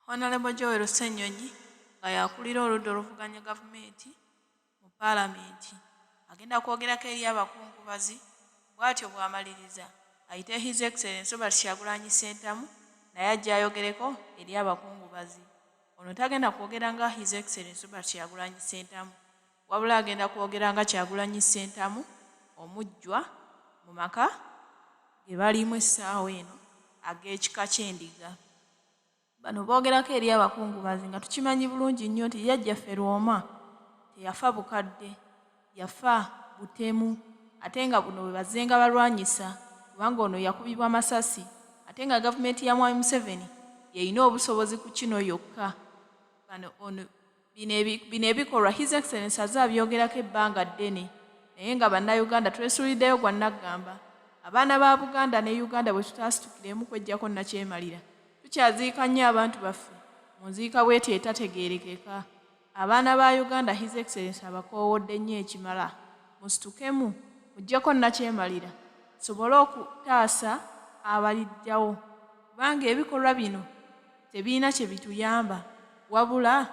Honorable Joel Ssenyonyi nga y'akulira oludda oluvuganya gavumenti mu Palamenti agenda kwogerako eri abakungubazi bw'atyo bw'amaliriza ayite His Excellency Robert Kyagulanyi Ssentamu naye ajje ayogereko eri abakungubazi. Ono tagenda kwogera nga His Excellency Robert Kyagulanyi Ssentamu wabula agenda kwogera nga Kyagulanyi Ssentamu omujjwa mu maka ge balimu essaawa eno ag'ekika ky'Endiga. Bano boogerako eri abakungubazi nga tukimanyi bulungi nnyo nti jjajjaffe Lwomwa teyafa bukadde, yafa butemu ate nga buno bwe bazzenga balwanyisa kubanga ono yakubibwa masasi ate nga gavumenti ya Mwami Museveni y'erina obusobozi ku kino yokka. Bano ono bino ebikolwa His Excellency azze abyogerako ebbanga ddene naye nga Bannayuganda twesuuliddeyo gwa nnaggamba. Abaana ba Buganda ne Uganda bwe tutaasitukiremu kweggyako nnakyemalira, tukyaziika nnyo abantu baffe mu nziika bw'etyo etategeerekeka. Abaana ba Uganda His Excellency abakoowodde nnyo ekimala, musitukemu muggyeko nnakyemalira tusobole okutaasa abaliddawo kubanga ebikolwa bino tebirina kye bituyamba wabula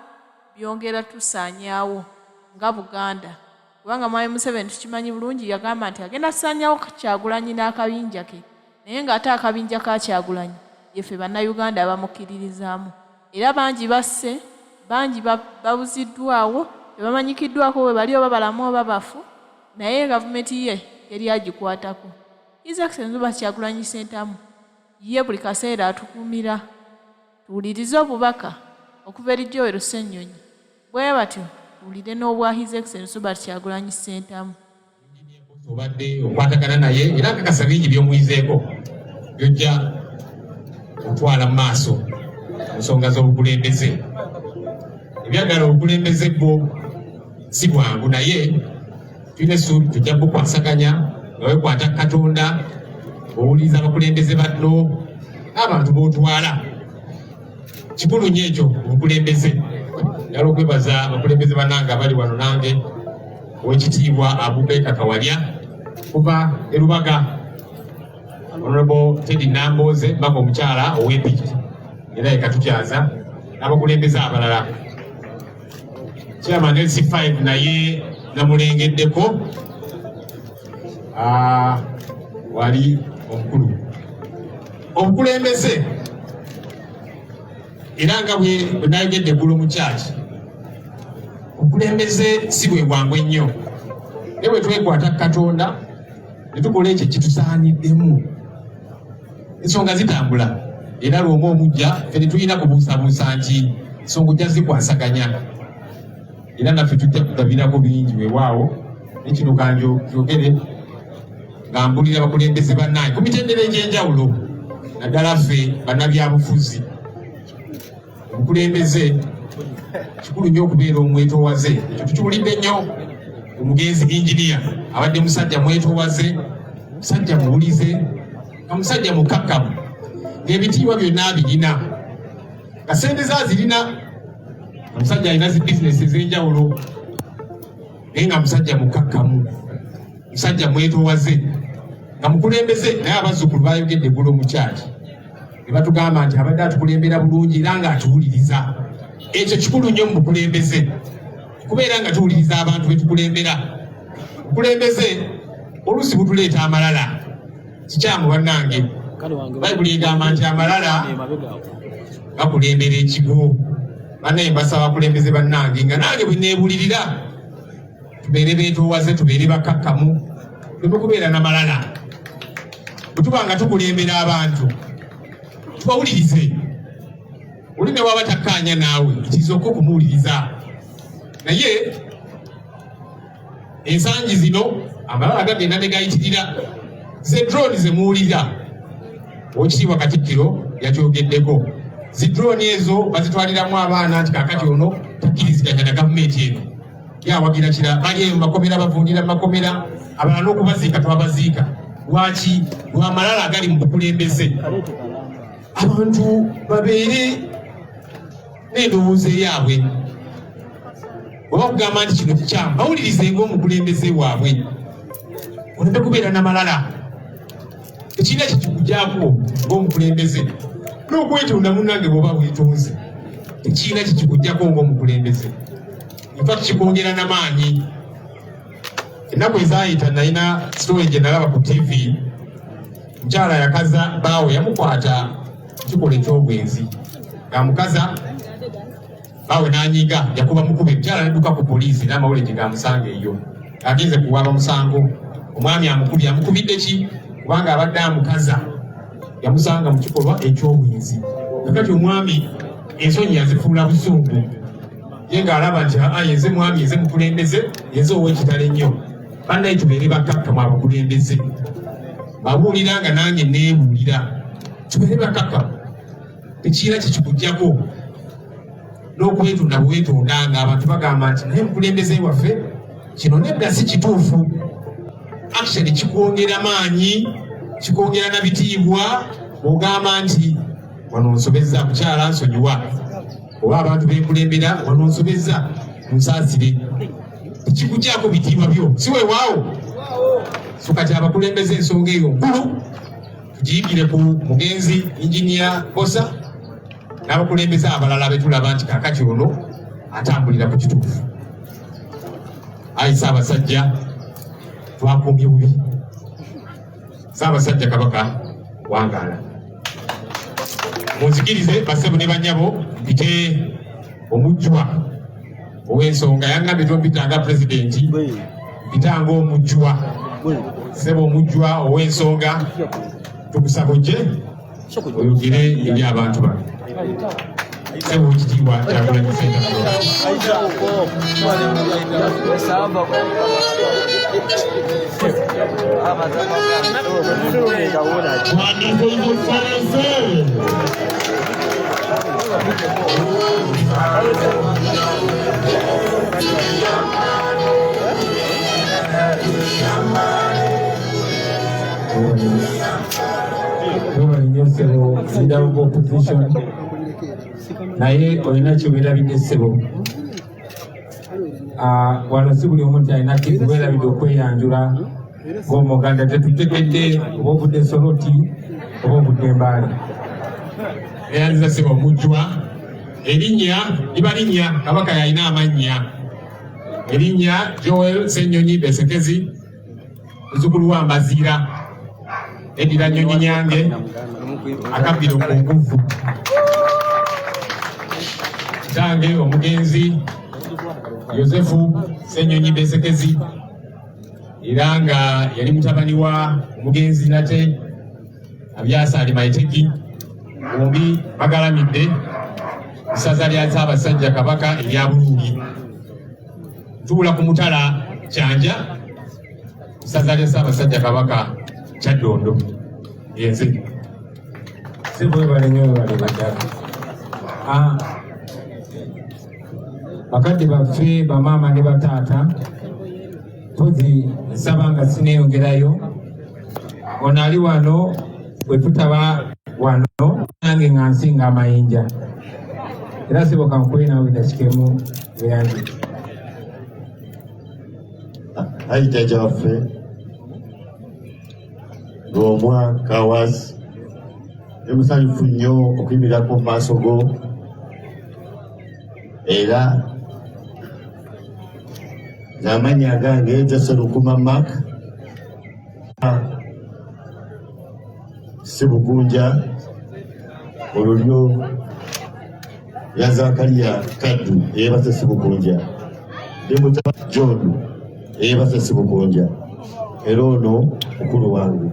byongera tusaanyaawo nga Buganda kubanga Mwami Museveni tukimanyi bulungi yagamba nti agenda kusaanyaawo Kyagulanyi n'akabinja ke naye ng'ate akabinja ka Kyagulanyi yeffe Bannayuganda abamukkiririzaamu era bangi basse, bangi babuziddwawo tebamanyikiddwako bwe bali oba balamu oba bafu naye gavumenti ye teri agikwatako. His Excellency Robert Kyagulanyi Ssentamu ye buli kaseera atukuumira tuwulirize obubaka okuva eri Joel Ssenyonyi bwe batyo tuwulire n'obwa His Excellency Robert Kyagulanyi Ssentamu. Obadde okwatagana naye era nkakasa bingi by'omuyizeeko by'ojja okutwala mu maaso mu nsonga z'obukulembeze. Ebyaddala obukulembeze bwo si bwangu naye tulina essuubi tujja kubukwasaganya nga wekwata Katonda, owuliriza abakulembeze banno n'abantu b'otwala. Kikulu nnyo ekyo obukulembeze. Njagala okwebaza abakulembeze bannange abali wano nange, Owekitiibwa Abubaker Kawalya kuva e Lubaga, Honorable Teddy Nambooze maka omukyala ow'Empigi era yekatukyaza n'abakulembeze abalala. Chairman LC5 naye namulengeddeko wali omukulu obukulembeze era nga bwe nayogedde eggulo mu kyaki, obukulembeze si bwe bwangu ennyo naye bwe twekwata Katonda ne tukola ekyo ekitusaaniddemu ensonga zitambula. Era lw'omu omujja ffe tetulina kubuusabuusa nti ensonga ojja zikwasaganya era naffe tujja kugabirako bingi. Weewaawo nekino kanjogere nga mbulira abakulembeze bannange ku mitendera egy'enjawulo naddala ffe bannabyabufuzi, obukulembeze kikulu nnyo okubeera omwetowaze. Ekyo tukiwulidde nnyo omugenzi inginiya, abadde musajja mwetowaze, musajja muwulize, nga musajja mukkakkamu, ng'ebitiibwa byonna abirina, nga sente ze azirina, omusajja alina zi bizinesi ez'enjawulo naye nga musajja mukkakkamu, musajja mwetowaze, nga mukulembeze. Naye abazzukulu bayogedde eggulo mu kyaki ne batugamba nti abadde atukulembera bulungi era ng'atuwuliriza. Ekyo kikulu nnyo mu bukulembeze, okubeera nga tuwuliriza abantu be tukulembera. Obukulembeze oluusi butuleeta amalala, kikyamu bannange. Bayibuli egamba nti amalala gakulembera ekigo. Bannaye mbasaba abakulembeze bannange nga nange bwe neebulirira tubeere beetoowaze, tubeere bakkakkamu, tuleme kubeera na malala. Bwe tuba nga tukulembera abantu tubawulirize, oli ne waba takkaanya naawe ekizooka okumuwuliriza. Naye ensangi zino amalala gagenda ne gayitirira. Ze drone ze muwulira, Owekitiibwa Katikkiro yakyogeddeko, zi drone ezo bazitwaliramu abaana nti kaakati ono takkiriziganya na gavumenti eno yawagira kira, bali eyo makomera, bavundira mu makomera, abalala n'okubaziika twabaziika. Lwaki? Lwamalala agali mu bukulembeze. Abantu babeere n'endowooza eyaabwe, oba kugamba nti kino kikyamu, bawulirize ng'omukulembeze waabwe, oleme kubeera na malala. Tekirina kikikugyako ng'omukulembeze n'okwetonda. Munnange, bw'oba weetonze Tekirina kikikugyako ng'omukulembeze, infact kikwongera namaanyi. Ennaku ezayita nalina story gye nalaba ku TV, mukyala yakaza baawe, yamukwata kikola ekyobwenzi, ng'amukaza baawe n'anyiga, yakuba mukube, mukyala nadduka ku poliisi n'amawulire gye gamusanga eyo, agenze kuwaaba musango, omwami amukubye. Amukubidde ki? Kubanga abadde amukaza, yamusanga mu kikolwa ekyobwenzi. Kakati omwami ensonyi yazifuula busungu, ye ng'alaba nti aa, yenze mwami, yenze mukulembeze, yenze ow'ekitalo ennyo. Bannaye, tubeere bakkakkamu. Abakulembeze babuulira nga nange neebuulira, tubeere bakkakkamu. Tekirina kikikugjako n'okwetonda bwetonda nga abantu bagamba nti naye mukulembeze waffe kino nedda si kituufu. Actually kikwongera maanyi, kikwongera na bitiibwa ogamba nti wano nsobezza, mukyala nsonyiwa, oba abantu benkulembera, wano nsobezza, nsaasire. Tekikugyako bitiibwa byo, si weewaawo? So kati abakulembeze, ensonga eyo nkulu, tugiyigire ku mugenzi Injiniya Bosa n'abakulembeze abalala betulaba nti kakati ono atambulira ku kituufu. Ayi Ssaabasajja, twakuumye bubi. Ssaabasajja Kabaka, wangaala. Munzikirize, basebo ne banyabo, mpite omujjwa ow'ensonga. Yangambye tompitanga pulezidenti, mpitanga omujjwa. Sebo omujjwa ow'ensonga, tukusaba ojje oyogere eri abantu bano. Sebo Ekitiibwa Kyagulanyi Ssentamu. Wonderful Excellency. Webale nnyo ssebo leader of opposition, naye olina kyewerabidde ssebo. Ah, wano si buli omu nti alina kizi. Weerabidde okweyanjula ng'Omuganda. Tetutegedde oba ovudde Soroti oba ovudde Mbaale. Neyanziza ssebo omujjwa. Erinnya liba linnya, Kabaka yalina amannya. Erinnya Joel Ssenyonyi Besekezi, muzzukulu wa Mbaziira, eddira Nnyonyi Nyange, akabbiro ku nkuvu. Kitange omugenzi Yosefu Ssenyonyi Besekezi, era nga yali mutabani wa omugenzi nate Abyasa Ali Maiteki, bombi bagalamidde ssaza lya Ssaabasajja Kabaka erya Buluuli. Ntuula ku mutala Kyanja, ssaza lya Ssaabasajja Kabaka Kyaddondo. Yenze. Ssebo, webale nnyo, webale ddala. Ah, bakadde baffe, bamaama ne bataata, mpozi nsaba nga sineeyongerayo, ono ali wano bwe tutaba wano nange nga nsinga amayinja. Era sebo, kankuwe naawe dakika emu weyange. Ayi jjajja waffe Lwomwa Kawazi, ndi musanyufu nnyo okuyimirirako mu maaso go, era ng'amannya agange Jose Lukuma Mark Sibugunja, olulyo ya Zakariya Kaddu eyeebase Sibugunja, ndi mutabani John eyeebase Sibugunja, era ono mukulu wange.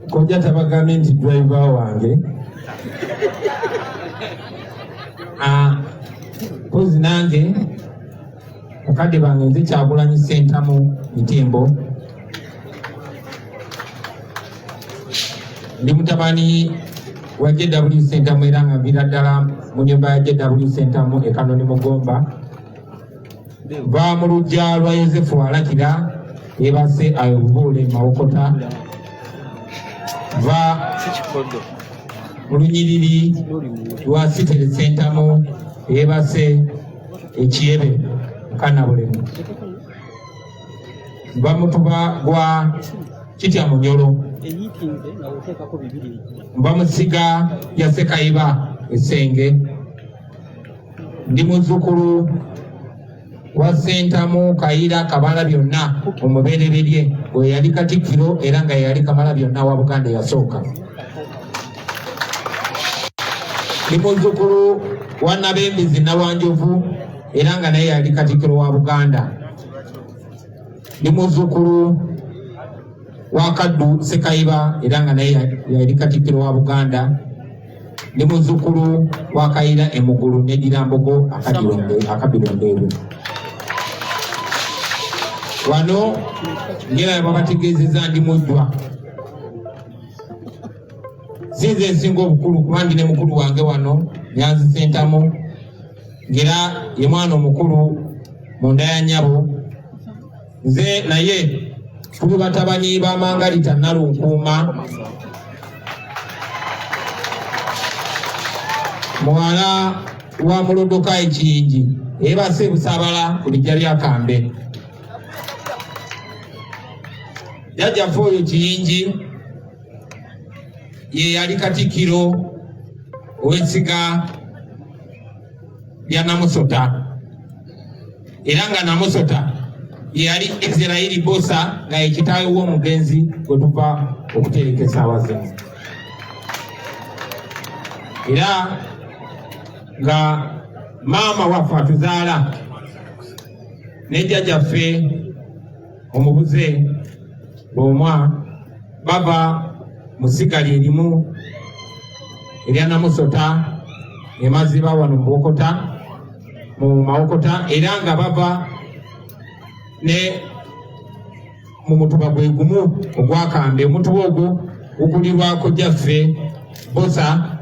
Kojja tabagambye nti driver wange. Ah, mpozi nange bakadde bange, nze Kyagulanyi Ssentamu Mitimbo, ndi mutabani wa JW Ssentamu, era nga nviira ddala mu nyumba ya JW Ssentamu e Kanoni Mugomba. Va mu luggya lwa Yosefu Alakira yebase ayo Bubuule Mawokota. Va mu lunyiriri lwa Sitere Ssentamu yebase Ekiyebe Kanabulemu. Nva mutuba gwa Kitya Munyolo. Nva mu ssiga lya Sekayiba Essenge. Ndi muzzukulu wa Ssentamu Kayira Kamala Byonna omubereberye, bwe yali Katikkiro era nga yali Kamala Byonna wa Buganda eyasooka. Ndi muzzukulu wa Nabembizi Nawanjovu era nga naye yali Katikkiro wa Buganda. Ndi muzzukulu wa Kaddu Sekayiba era nga naye yali Katikkiro wa Buganda. Ndi muzzukulu wa Kayira Emugulu neddira Mbogo Akabirondeewe. Wano ngera babategeezeza ndi mujjwa, sinze nsinga obukulu kuba ndi ne mukulu wange wano Nyanzi Sentamu, ngera ye mwana omukulu mu nda ya nnyabo. Nze naye tuli batabani ba Mangalita Nalunkuuma, muwala wa Mulodokayi Kiyingi, ebase Busabala ku bijja bya Kambe. Jjajjaffe oyo Kiyingi ye yali Katikkiro ow'essiga lya Namusota, era nga Namusota ye yali Israeli Bosa, nga ye kitaawe w'omugenzi gwe tuva okutereka essaawa zino, era nga maama waffe atuzaala ne jjajjaffe omubuze Lwomwa bava mu ssiga lye limu erya Namusota emaziba wano mu Bokota mu Mawokota, era nga bava ne mu mutuba gwe gumu ogwakambe. Omutuba ogwo gukulirwa kojjaffe Bosa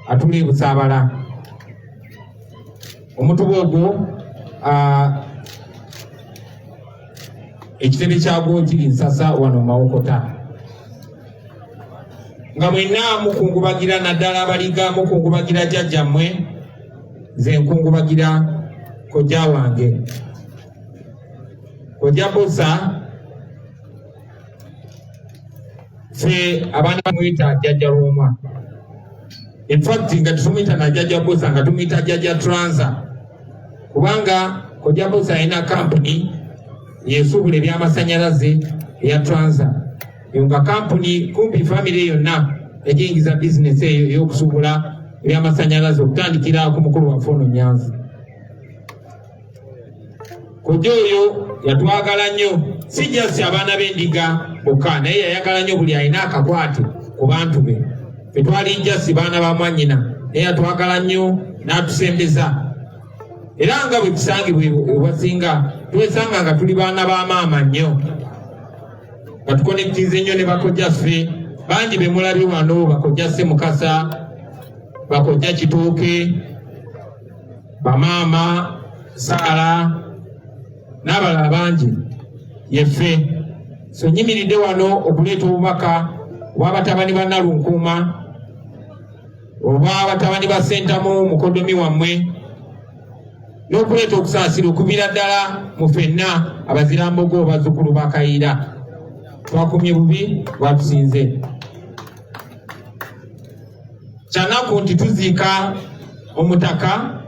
atula e Busaabala. Omutuba ogwo ekitebe kyagwo kiri Nsasa wano Mawokota. Nga mwenna mukungubagira, naddala abaliga mukungubagira jjajjammwe, nze nkungubagira kojja wange, Kojja Bosa. Ffe abaana bamuyita Jjajja Lwomwa. In fact nga tetumuyita na Jjajja Bosa, nga tumuyita Jjajja Transa, kubanga Kojja Bosa alina kampuni yesuubula ebyamasanyalaze eya Transa. Eyo nga kampuni kumpi famire yonna egiyingiza bizinesi eyo ey'okusuubula ebyamasanyalaze, okutandikira ku mukulu waffe ono Nyanzi. Kojja oyo yatwagala nnyo, si jasi abaana b'endiga bokka, naye yayagala nnyo buli alina akakwate ku bantu be. Ffe twali jasi baana ba mwannyina, naye yatwagala nnyo n'atusembeza, era nga bwe tusangibwa ewasinga twesanga nga tuli baana ba maama nnyo, nga tukonektinze nnyo ne bakojja ffe bangi be mulabye wano, bakojja Ssemukasa, bakojja Kitooke, bamaama Saala n'abalala bangi yeffe. So nyimiridde wano okuleeta obubaka obw'abatabani ba Nalunkuuma, oba batabani ba Ssentamu mukodomi wammwe, n'okuleeta okusaasira okuviira ddala mu ffenna abazirambogo bazzukulu ba Kayiira. Twakumye bubi bwatusinze. Kyanaku nti tuziika omutaka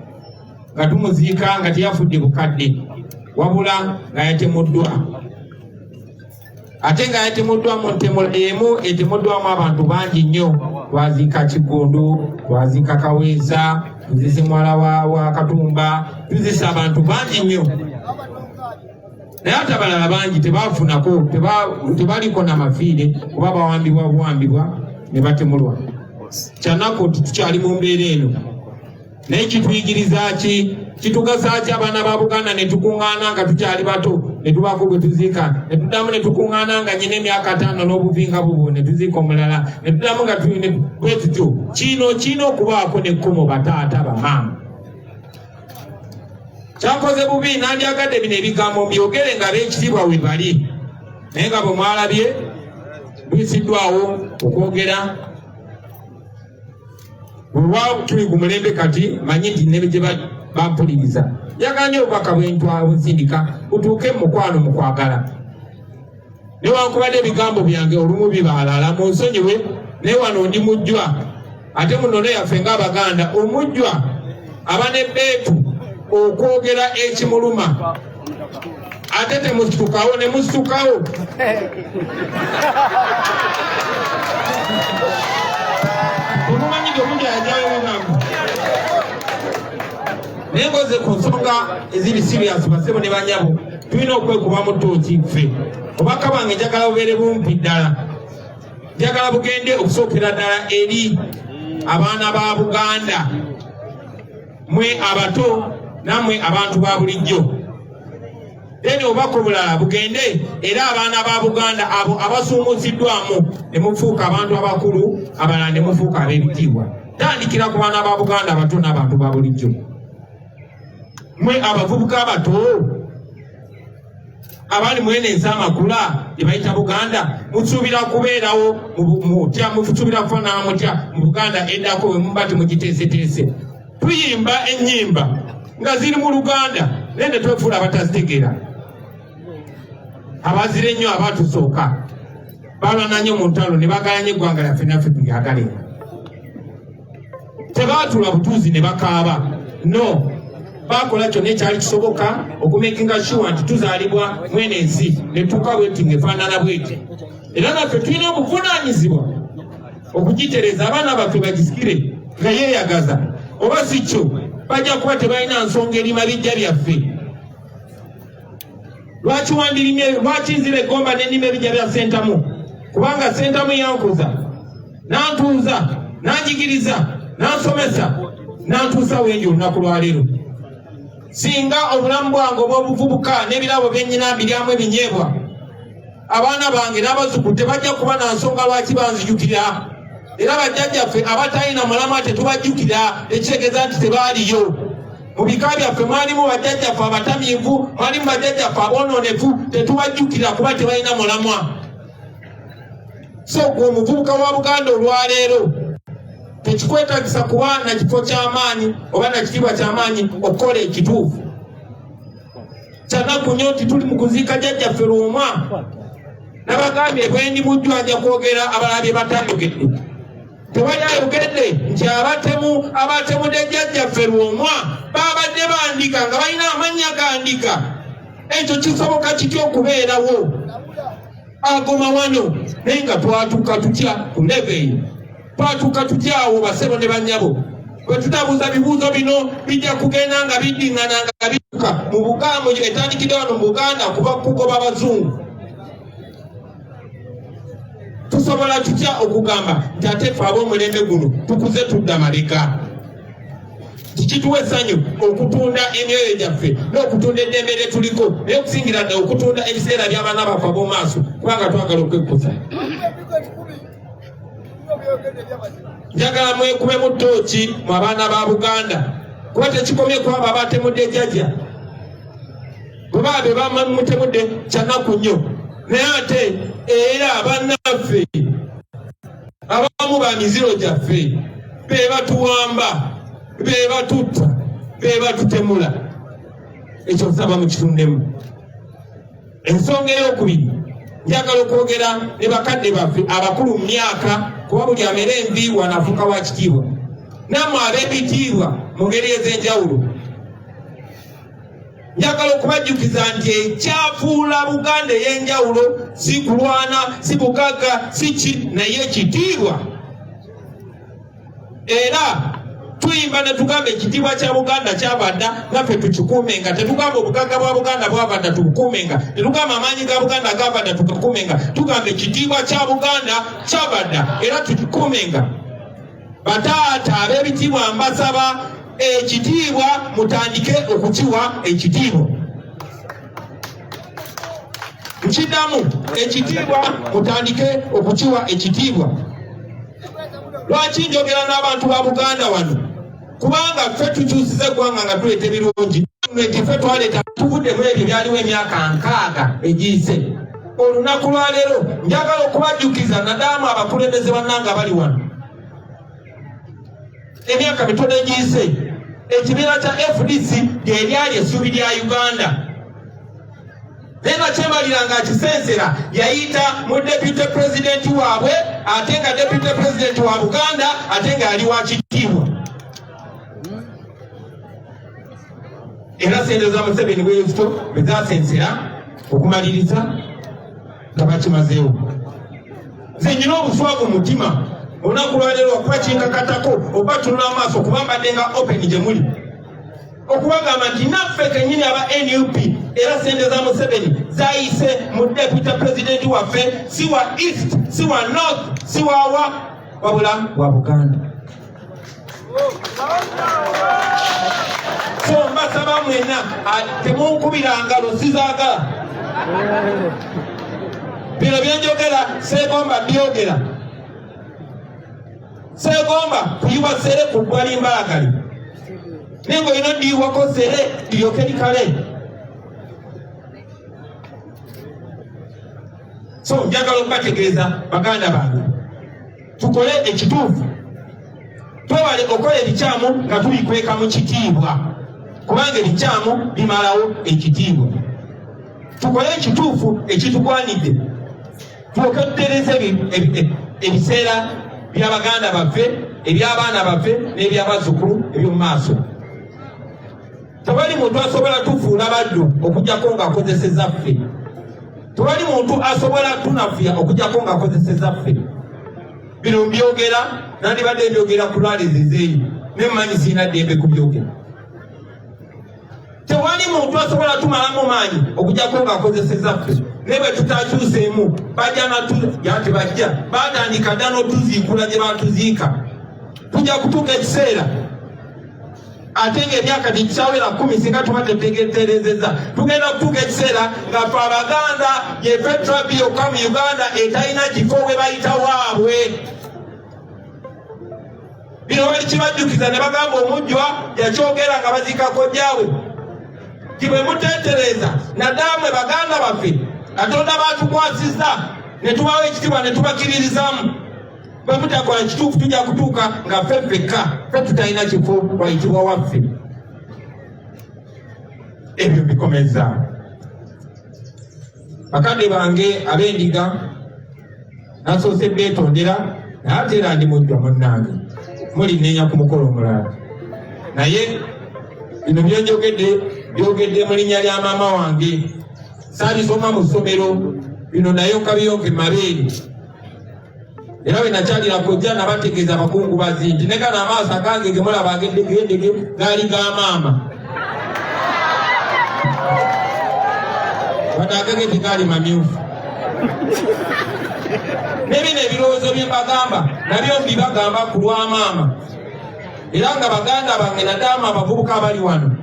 nga tumuziika nga teyafudde bukadde, wabula nga yatemuddwa, ate nga yatemuddwa mu ntemula emu etemuddwamu abantu bangi nnyo. Twaziika Kiggundu, twaziika Kaweesa, tuzise muwala wa Katumba, tuzise abantu bangi nnyo, naye ate abalala bangi tebafunako, tebaliko na mafiire kuba bawambibwa buwambibwa ne batemulwa. Kyanaku nti tukyali mu mbeera eno, naye kituyigiriza ki? Kitugasa ki abaana ba Buganda ne tukuŋŋaana nga tukyali bato ne tubaako gwe tuziika, ne tuddamu ne tukuŋŋaana nga nyina emyaka 50 n'obuvi nga bubwo ne tuziika omulala, ne tuddamu nga bwe tutyo? Kino kirina okubaako n'ekkomo, bataata, bamaama. Kyankoze bubi, nandyagadde bino ebigambo mbyogere nga b'ekitiibwa we bali, naye nga bwe mwalabye buyisiddwawo okwogera. Bwewa tuli ku mulembe kati, manyi nti ne gye bampuliriza. Njagala nnyo obubaka bwentwa bunsindika butuuke mu mukwano, mu kwagala. Newankubadde ebigambo byange olumu bibaalala, munsonyiwe, naye wano ndi mujjwa, ate mu nnono yaffe ng'Abaganda omujjwa aba n'ebbeetu okwogera ekimuluma, ate temusitukawo ne musitukawo. Temumanyi nti omujjwa yajjawo ebigambo. Naye ngoze ku nsonga eziri serious, basebo ne banyabo, tulina okwekuba mu ttooki ffe. Obubaka bwange njagala bubeere bumpi ddala, njagala bugende okusookera ddala eri abaana ba Buganda, mwe abato nammwe abantu ba bulijjo. Then obubaka obulala bugende era abaana ba Buganda abo abasuumuusiddwamu ne mufuuka abantu abakulu, abalala ne mufuuka ab'ebitiibwa. Tandikira ku baana ba Buganda abato n'abantu ba bulijjo. Mwe abavubuka abato abali mwene ensi amakula gye bayita Buganda, musuubira kubeerawo mutya? Musuubira kufaanana mutya mu Buganda eddako bwe muba temugiteeseteese? Tuyimba ennyimba nga ziri mu Luganda naye ne twefuula abatazitegeera. Abazira ennyo abatusooka balwana nnyo mu ntalo ne bagala nnyo eggwanga lyaffe, naffe tulyagale. Tebaatula butuuzi ne bakaaba, no bakola kyonna ekyali kisoboka okumakinga sure nti tuzaalibwa mwene ensi ne tuuka bweti ng'efaanana bweti. Era naffe tulina obuvunaanyizibwa okugitereeza, abaana baffe bagisikire nga yeeyagaza, oba si kyo bajja kuba tebalina nsonga erima bijja byaffe. Lwaki wandirimye? Lwaki nzira egomba nenima ebijja bya Sentamu? Kubanga Sentamu yankuza, nantuuza, nanjigiriza, nansomesa, nantuusa wendi olunaku lwaleero. Singa obulamu bwange obw'obuvubuka n'ebirabo byennyina mbiryamu ebinyeebwa, abaana bange n'abazzukulu tebajja kuba na nsonga lwaki banzijukira. Era bajjajjaffe abatalina mulamwa tetubajjukira, ekitegeeza nti tebaaliyo. Mu bika byaffe mwalimu bajjajjaffe abatamiivu, mwalimu bajjajjaffe aboononefu, tetubajjukira kuba tebalina mulamwa. So gwe omuvubuka wa Buganda olwaleero, tekikwetagisa kuba na kifo ky'amaanyi oba na kitiibwa ky'amaanyi okukola ekituufu. Kyanaku nnyo nti tuli mu kuziika jjajjaffe Lwomwa. Nabagambye bwendi mujjwa nja kwogera abalala bye batayogedde. Tewali ayogedde nti abatemu abatemudde jjajjaffe Lwomwa babadde bandika nga balina amannya gandika. Ekyo kisoboka kitya okubeerawo agoma wano? Naye nga twatuuka tutya ku level eyo? Twatuuka tutya awo, basebo ne bannyabo? Bwe tutabuuza bibuuzo bino, bijja kugenda nga biddiŋŋana nga bituuka mu Buganda. Etandikidde wano mu Buganda kuba kugoba abazungu. Tusobola tutya okugamba nti ate ffe ab'omulembe guno tukuze tudda mabega? Kikituwa essanyu okutunda emyoyo gyaffe n'okutunda eddembe lye tuliko, naye okusingira ddala okutunda ebiseera by'abaana baffe ab'omu maaso, kubanga twagala okwekkusa. Njagala mwekubemu ttooki mu abaana ba Buganda, kuba tekikomye ku abo abatemudde jjajja. Bwe baba be bamutemudde, kyanaku nnyo, naye ate era bannaffe abamu ba miziro gyaffe be batuwamba, be batutta, be batutemula. Ekyo nsaba mukitundemu. Ensonga eyokubiri, njagala okwogera ne bakadde baffe abakulu mu myaka, kuba buli amera envi wanafuuka wa kitiibwa, nammwe ab'ebitiibwa mu ngeri ez'enjawulo. Njagala okubajjukiza nti ekyafuula Buganda ey'enjawulo si kulwana, si bugagga, si ki, naye ekitiibwa. Era tuyimba ne tugamba ekitiibwa kya Buganda kyava dda, naffe tukikuumenga. Tetugamba obugagga bwa Buganda bwava dda tubukuumenga, tetugamba amaanyi ga Buganda gava dda tugakuumenga, tugamba ekitiibwa kya Buganda kyava dda era tukikuumenga. Bataata ab'ebitiibwa, mbasaba ekitiibwa mutandike okukiwa ekitiibwa. Nkiddamu, ekitiibwa mutandike okukiwa ekitiibwa. Lwaki njogera n'abantu ba Buganda wano? Kubanga ffe tukyusiza eggwanga nga tuleeta ebirungi, nti ffe twaleeta, tuvudde mu ebyo byaliwo emyaka 60 egiyise. Olunaku lwaleero njagala okubajjukiza, naddala abakulembeze bannange abali wano, emyaka mitono egiyise ekibiina kya FDC lyeryali essuubi lya Uganda. Naye Nakyemalira ng'akisensera yayita mu deputy president waabwe, ate nga deputy president wa Buganda, ate nga yali wa kitiibwa. Era sente za Museveni bwezito bwe zasensera okumaliriza nga bakimazeewo. Nze nyina obuswavu mu mutima olunaku lwaleero okuba kinkakatako obatunula amaaso kuba mbadde nga open gye muli okubagamba nti naffe kenyini aba nup era sente za Museveni zayise mu deputy president waffe, si wa east, si wa north, si wawa, wabula wa Buganda. So mbasaba mwenna temunkubira ngalo, sizaagala bino byenjogera, seegomba byogera, seegomba kuyiwa sere ku ggwali mbalagale, naye ng'olina oddiyiwako sere liryoke likale. So njagala okubategeeza baganda bange, tukole ekituufu, twewale okukola ebikyamu nga tubikweka mu kitiibwa, kubanga ebikyamu bimalawo ekitiibwa. Tukole ekituufu ekitugwanidde, tulyoke tutereeze ebiseera by'abaganda baffe, eby'abaana baffe n'ebyabazzukulu eby'omu maaso. Tewali muntu asobola tufuula baddu okuggyako ng'akozeseza ffe. Tewali muntu asobola tunafuya okuggyako ng'akozeseza ffe. Bino mbyogera, nandibadde mbyogera ku lwalizizeeyo, naye mmanyi sirina ddembe kubyogera. Tewali muntu asobola tumalamu maanyi okuggyako ng'akozeseza ffe. Naye bwe tutakyuseemu bajja natu bajja batandika dda n'otuziikula gye batuziika. Tujja kutuuka ekiseera ate ng'emyaka tegikyawera 10 singa tuba tetegeterezeza, tugenda kutuuka ekiseera nga ffe Abaganda yefe tribe yokka mu Uganda etalina kifo we bayita waabwe. Bino bali kibajjukiza ne bagamba omujjwa yakyogera nga baziika kojjaawe nti bwe muteetereza naddala mwe baganda baffe Katonda baatukwasizza ne tubawa ekitiibwa ne tubakiririzaamu, bwe mutakola kituufu tujja kutuuka nga ffe ffekka ffe tutalina kifo wayitibwa waffe. Ebyo bikomezza bakadde bange ab'endiga, nasoose beetondera, naye ate era ndi mujjwa munnange, mulinneenya ku mukolo omulala. Naye bino byenjogedde byogedde mu linnya lya maama wange, saabisoma mu ssomero, bino nayonka biyonke mabeere. Era bwe nakyalira kojja nabategeeza abakungubazi nti ne gano amaaso agange ge mulaba ageddegeddege gaali ga maama, wadde agage tegaali mamyufu. Ne bino ebirowoozo bye mbagamba nabyo mbibagamba ku lwa maama. Era nga baganda bange naddala abavubuka abali wano,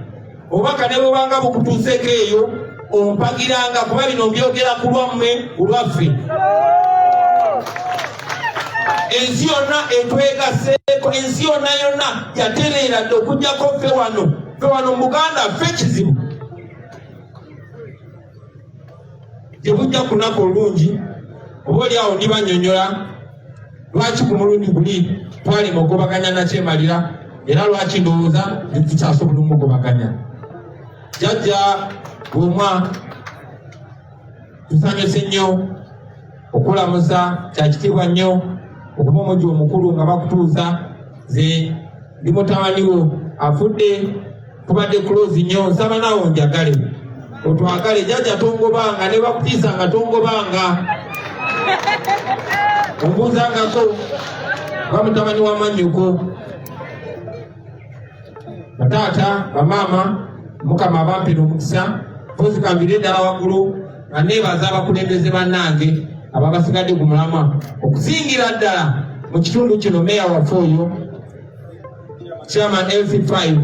obubaka ne bwebanga bukutuuseeko eyo ompagiranga, kuba bino mbyogera ku lwammwe, ku lwaffe. Ensi yonna etwegaseeko, ensi yonna yonna yatereera dda okuggyako ffe wano, ffe wano mu Buganda ffe kizibu. Tebujja ku lunaku olulungi, oba oli awo ndibannyonnyola lwaki ku mulundi guli twalema okugobaganya Nakyemalira, era lwaki ndowooza nti tukyasobola omugobaganya. Jjajja Bwomwa, tusanyuse nnyo okulamusa, kya kitiibwa nnyo okuba omujja omukulu nga bakutuusa. Nze ndi mutabani wo afudde, tubadde close nnyo, nsaba naawe onjagale, otwagale. Jjajja tongobanga, ne bakutiisa nga tongobanga, ombuuzangako ba mutabani wa mwannyoko. Bataata, bamaama, Mukama abampera omukisa. Mpozi kambire ddala waggulu nga neebaza abakulembeze bannange ababasigadde ku mulamwa, okusingira ddala mu kitundu kino meeya waffe oyo chairman LC5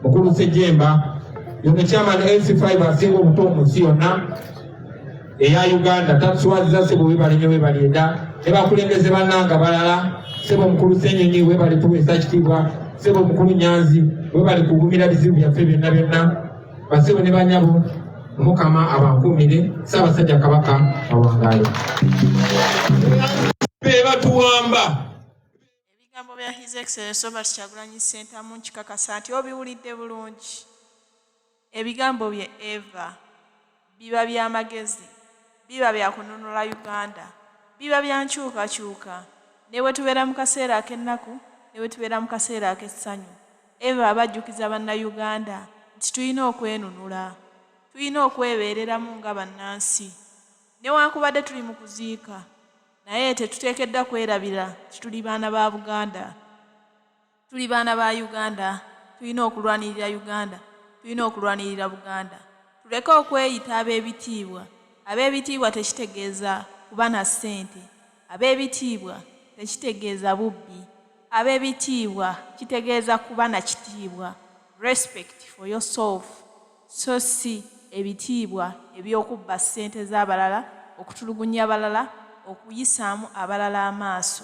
Mukulu Ssejjemba, yono chairman LC5 asinga obuto mu nsi yonna eya Uganda, tatuswaziza. Ssebo webale nnyo, webale dda. Ne bakulembeze bannange abalala, ssebo Mukulu Ssenyonyi webale tuweesa kitiibwa, ssebo Mukulu Nyanzi webale kugumira bizibu byaffe byonna byonna. Basebo ne banyabo, Mukama abankuumire. Ssaabasajja Kabaka awangaale. Be batuwamba. Ebigambo bya His Excellency Robert Kyagulanyi Ssentamu nkikakasa nti obiwulidde bulungi. Ebigambo bye Eva. Biba bya magezi. Biba bya kununula Uganda. Biba bya nkyukakyuka. Ne bwe tubeera mu kaseera ak'ennaku, ne bwe tubeera mu kaseera ak'essanyu. Eva abajjukiza Bannayuganda nti tulina okwenunula. Tulina okwebeereramu nga bannansi. Newankubadde tuli mu kuziika, naye tetuteekeddwa kwerabira nti tuli baana ba Buganda. Tuli baana ba Uganda, tulina okulwanirira Uganda, tulina okulwanirira Buganda. Tuleke okweyita ab'ebitiibwa. Ab'ebitiibwa tekitegeeza kuba na ssente. Ab'ebitiibwa tekitegeeza bubbi. Ab'ebitiibwa kitegeeza kuba na kitiibwa. Respect for yourself. So si ebitiibwa eby'okubba ssente z'abalala, okutulugunya abalala, okuyisaamu abalala amaaso.